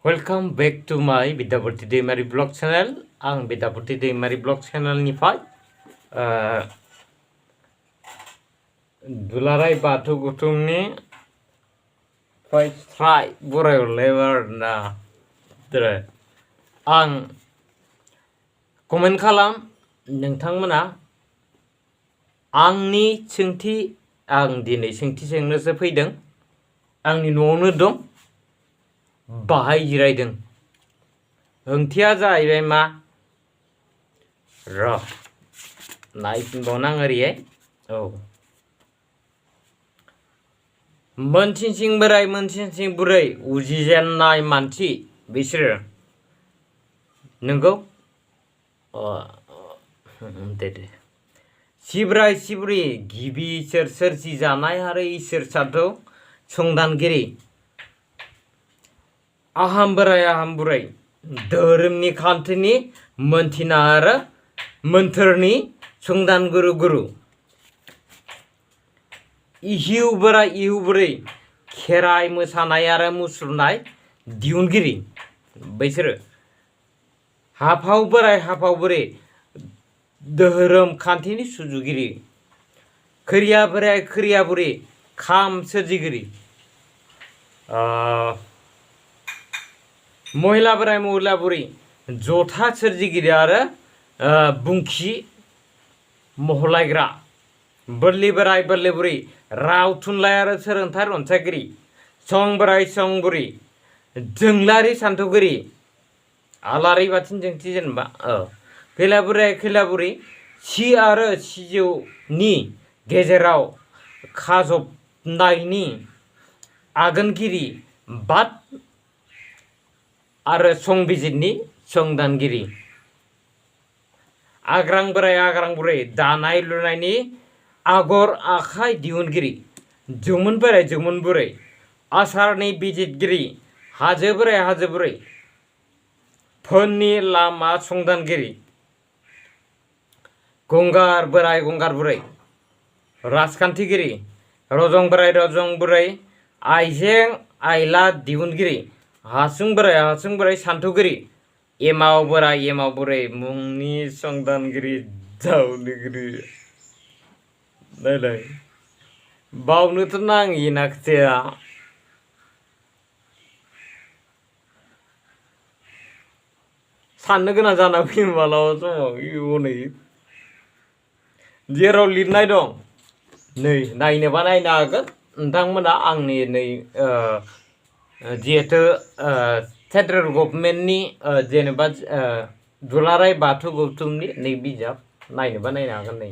Welcome back to my Bwrai Daimary blog channel. आं Bwrai दैमारि blog channel निफ्राय दुलाराय बाथौ गौतमनि try बरायहरलायबायना आं कमेन्ट खालाम नोंथांमोना आंनि सोंथि आं दिनै सोंथि सोंनोसो फैदों आंनि न'आवनो दं बाहाय जिरायदों ओंथिया जाहैबाय मा र नायफिनबावनां ओरैहाय औ मोनसिं बोराय मोनसिं बुरै उजिजेननाय मानसि बिसोरो नंगौ दे सिब्राय सिब्रि गिबि इसोर सोरजिजानाय आरो इसोर साथौ संदानगिरि आहम बोराय आहम बुरै धोरोमनि खान्थिनि मोनथिना आरो मोन्थोरनि संदानगुरु गुरु इहिउ बोराय इहु बुरै खेराइ मोसानाय आरो मुसुरनाय दिहुनगिरि बैसोरो हाफाव बोराय हाफाव बुरै धोरोम खान्थिनि सुजुगिरि खोरिया बोराय खोरिया बुरै खाम सोरजिगिरि महिला बोराय महिला बुरै जथा सोरजिगिरि आरो बुंखि महलायग्रा बोरलि बोराय बोरलि बुरै राव थुनलाइ आरो सोलोंथाइ रनसायगिरि सं बोराय सं बुरै जोंलारि सान्थौगिरि आलारि बाथिनि जोंथि जेनेबा खैला बोराय खैला बुरै सि आरो सिजौनि गेजेराव खाजबनायनि आगोनगिरि बाद आरो संबिजिरनि संदानगिरि आग्रां बोराय आग्रां बुरै दानाय लुनायनि आगर आखाइ दिहुनगिरि जौमोन बोराय जौमोन बुरै आसारनि बिजितगिरि हाजो बोराय हाजो बुरै फोननि लामा संदानगिरि गंगार बोराय गंगार बुरै राजखान्थिगिरि रजं बोराय रजं बुरै आइजें आइला दिहुनगिरि हासुं बोराय सान्थौगिरि एमाव बोराय एमाव बुरै मुंनि संदानगिरि जावलिगिरि नायलाय बावनोथ' नाङिना खोथाया साननो गोनां जाना फैयो मालाबा समाव हनै जेराव लिरनाय दं नै नायनोबा नायनो हागोन नोंथांमोना आंनि नै जिहेतु सेन्ट्रेल गभर्नमेन्टनि जेनेबा दुलाराय बाथौ गौतमनि नै बिजाब नायनोबा नायनो हागोन नै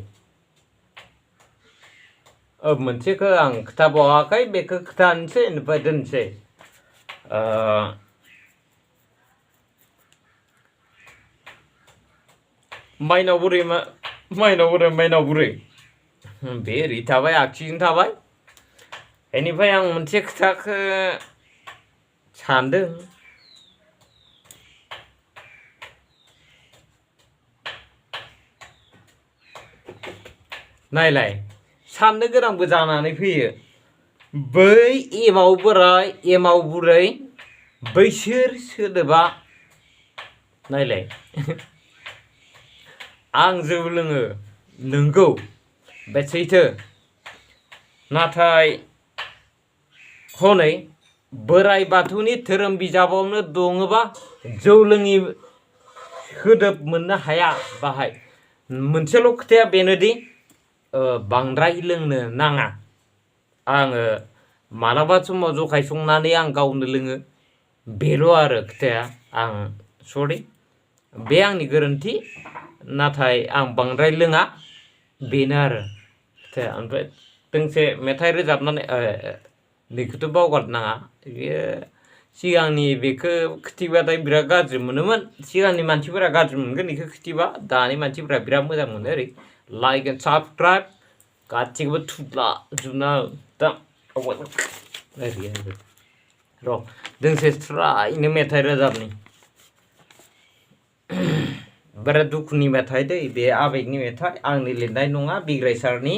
मोनसेखौ आं खिथाबावाखै बेखौ खिथानोसै ओमफ्राय दोनसै माइनाव बुरै माइनाव बुरै बे ओरै थाबाय आगसिजों थाबाय बेनिफ्राय आं मोनसे खोथाखौ सानदों नायलाय साननो गोनांबो जानानै फैयो बै एमाव बोराय एमाव बुरै बैसोर सोदोबा नायलाय आं जौ लोङो नंगौ बे सैथो नाथाय हनै बोराय बाथौनि धोरोम बिजाबावनो दङबा जौ लोङि सोदोब मोननो हाया बाहाय मोनसेल' खोथाया बेनोदि बांद्राय लोंनो नाङा आङो मालाबा समाव जखाय संनानै आं गावनो लोङो बेल' आरो खोथाया आं सरि बे आंनि गोरोन्थि नाथाय आं बांद्राय लोङा बेनो आरो खोथाया ओमफ्राय दोंसे मेथाइ रोजाबनानै बेखौथ' बावगारनाङा बेयो सिगांनि बेखौ खिथिबाथाय बिराद गाज्रि मोनोमोन सिगांनि मानसिफोरा गाज्रि मोनगोन बेखौ खिथिबा दानि मानसिफोरा बिराद मोजां मोनो ओरै लाइक एन्ड साबस्क्राइब गासिखौबो थुब्ला जुबना दा ओरै र' दोंसे स्रायनो मेथाइ रोजाबनि बिराद दुखुनि मेथाइ दै बे आबेगनि मेथाइ आंनि लिरनाय नङा बिग्राय सारनि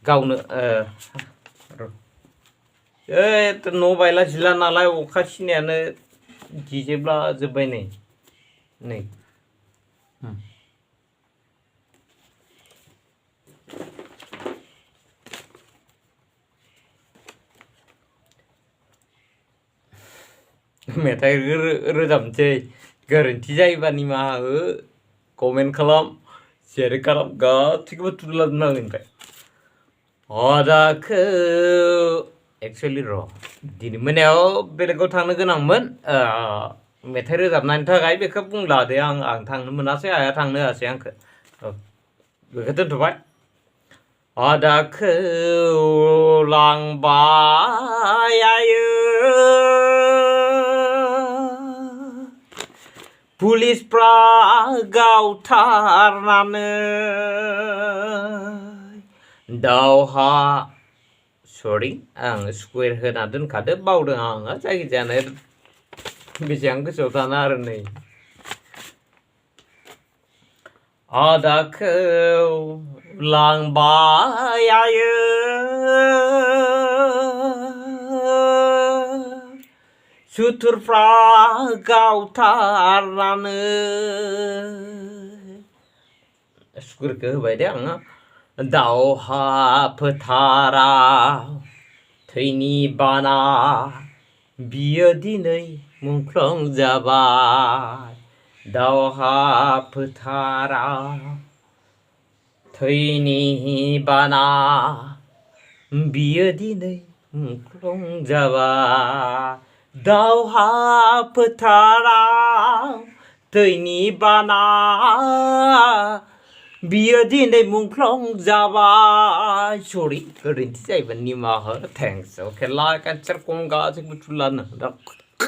गावनो न' बायला जिला नालाय अखा सिनायानो गिजेब्ला जोब्बाय नै मेथाइ रोजाबनोसै गोरोन्थि जायोबा निमाहा हो कमेन्ट खालाम शेयार खालाम गासैखौबो थुलाजोबनांगोन ओमफ्राय अदाखौ एक्सुवेलि र' दिनै मोनायाव बेलेगाव थांनो गोनांमोन मेथाइ रोजाबनायनि थाखाय बेखौ बुंला दे आं थांनो मोनासै आइया थांनो होआसै आंखौ बेखौ दोनथ'बाय अदाखौ लांबाय आयो पुलिसफ्रा गावथारनानै दावहा सरि आं स्कुवेर होना दोनखादो बावदों आङो जायखिजाया बेसेबां गोसोआव थानो आरो नै आदाखौ लांबाय आयो सुथुरफ्रा गावथारनानै स्कुवेरखौ होबाय दे आङो दावहा फोथाराव थैनि बाना बियो दिनै मुंख्लं जाबाय दावहा फोथाराव थैनि बाना बियो दिनै मुंख्लं जाबाय दावहा फोथाराव थैनि बाना बियो दिनै मुंख्लं जाबाय सरि गोरोन्थि जायोबा निमाहा हो thanks okay like and share खालाम गासैखौबो थुलानो